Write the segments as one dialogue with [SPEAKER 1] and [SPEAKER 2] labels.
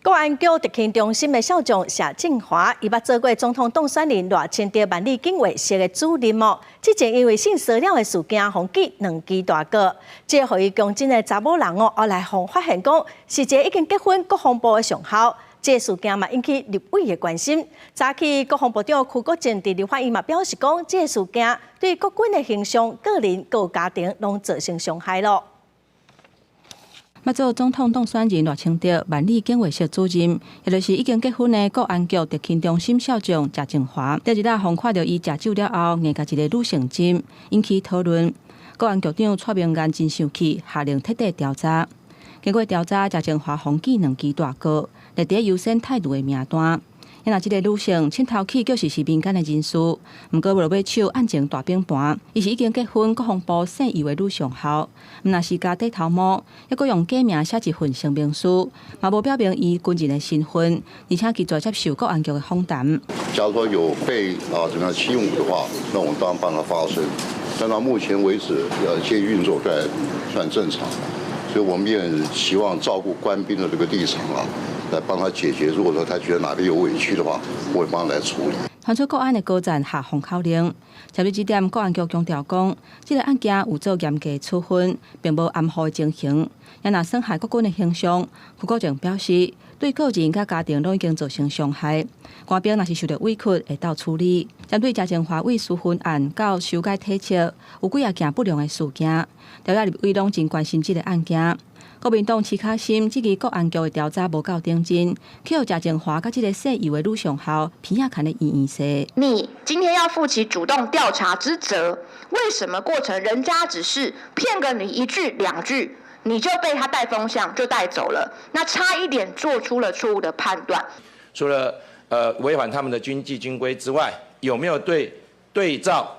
[SPEAKER 1] 國安局特勤中心的少將謝正華，伊捌做過總統當選人賴清德萬里警衛室的主任哦。之前因為性騷擾的事件，予記兩支大過，這予伊強姦的查某人哦，後來予發現講是一个已經結婚國防部的上校。這個事件嘛引起立委的關心。早起國防部長邱國正佇立法院嘛表示講，這個事件對國軍的形象、個人佮家庭攏造成傷害囉。
[SPEAKER 2] 捌做總統當選人賴清德萬里警衛室主任，也就是已經結婚的國安局特勤中心少將謝正華，這日仔予看著伊食酒了後，硬共一个女性針，引起討論。國安局長蔡明彥真生氣，下令徹底調查。經過調查，謝正華予記兩支大過，列佇優先態度的名單。因若這个女性凊頭起確實是民間的人士，毋過落尾手案情大反盤，伊是已經結婚國防部姓余的女上校，毋但是共綴頭毛，猶閣用假名寫一份聲明書，嘛無表明伊軍人的身份，而且拒絕接受國安局的訪談。
[SPEAKER 3] 假如說有被啊怎麼樣欺侮的話，那我們當然幫他發聲。但到目前為止，一切運作都算正常，所以我們也期望照顧官兵的這個立場啊，來幫他解決。如果說他覺得哪邊有委屈的話，我會幫他來處理。
[SPEAKER 2] 傳出國安的高層下封口令，尋日這點，國安局強調講，這個案件有做嚴格處分，並無含糊的情形。也若損害國軍的形象，邱國正表示，對個人佮家庭攏已經造成傷害。官兵若是受著委屈，會當處理。針對謝正華為私婚案到修改體測，有幾仔件不良的事件，朝野立委攏真關心這個案件。國民黨徐巧芯質疑國安局的調查無夠認真，去予謝正華佮這个姓余的女上校鼻仔牽得圓圓勢。
[SPEAKER 4] 你今天要負起主動調查之責，為什麼過程人家只是騙個你一句兩句，你就被他帶風向就帶走了？那差一點做出了錯誤的判斷。
[SPEAKER 5] 除了違反他們的軍紀軍規之外，有沒有對對照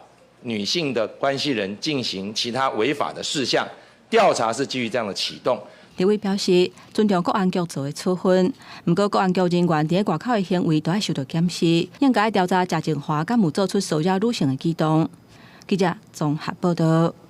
[SPEAKER 5] 女性的關係人進行其他違法的事項？調查是基於這樣的啟動。
[SPEAKER 2] 立委表示尊重國安局做的處分，毋過國安局人員佇外口的行為都愛受到檢視，應該調查謝正華敢有做出騷擾女性的舉動。記者綜合報道。